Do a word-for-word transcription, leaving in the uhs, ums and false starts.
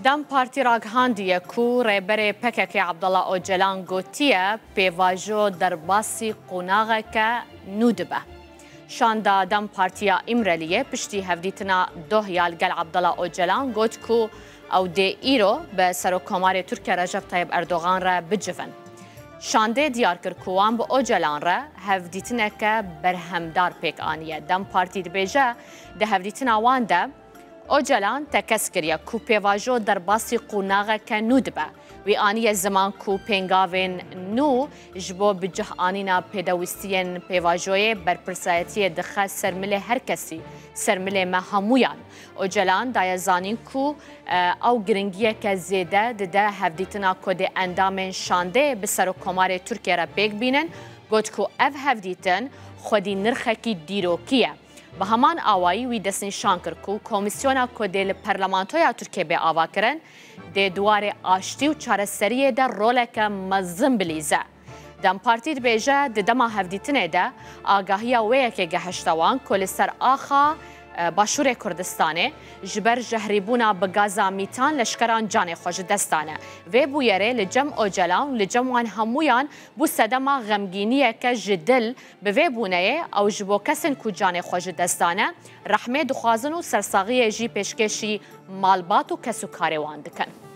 DEM Partî ragihandiye ku rêberê P K K Abdullah Ocalan gotiye, pêvajo derbasî qonaxeke nû dibe. Şanda DEM Partiya Îmreliyê piştî hevdîtina doh ya li gel Abdullah Ocalan got ku ew dê îro bi Serokkomarê Tirkiye Recep Tayyip Erdogan re bicivin. Şandê diyar kir ku wan bi Ocalan re hevdîtineke berhemdar pêk aniye. DEM Partî dibêje, di hevdîtina wan de Ocalan tekez kiriye ku pêvajo derbasî qonaxeke nû dibe. Wî aniye ziman ku pêngavên nû ji bo bi cih anîna pêdewistiyên pêvajoyê berpirsayetiyê dixe ser milê her kesî, ser milê me hemûyan. Ocalan daye zanîn ku, e, ew giringiyeke zêde dide hevdîtina ku dê endamên şandê bi Serokkomarê Tirkiye re pêk bînin, got ku ev hevdîtin xwedî nirxekî dîrokî ye. Bi heman awayî wî destnîşan kir ku komîsyona ku dê li Parlamentoya Tirkiye bê avakirin, dê di warê aştî û çareseriyê de roleke mezin bilîze. DEM Partî dibêje, di dema hevdîtinê de agahiya wê yekê gehişte wan ku li ser axa, e, Başûrê Kurdistanê ji ber jehrîbûna bi gaza mîtan leşkeran canê xwe ji dest dane. Vê bûyerê li cem Ocalan û li cem wan hemûyan bû sedema xemgîniyeke ji dil. Bi vê bûneyê ew ji bo kesên ku canê xwe ji dest dane rehmê dixwazin û sersaxiyê jî pêşkêşî malbat û kesûkarê wan dikin.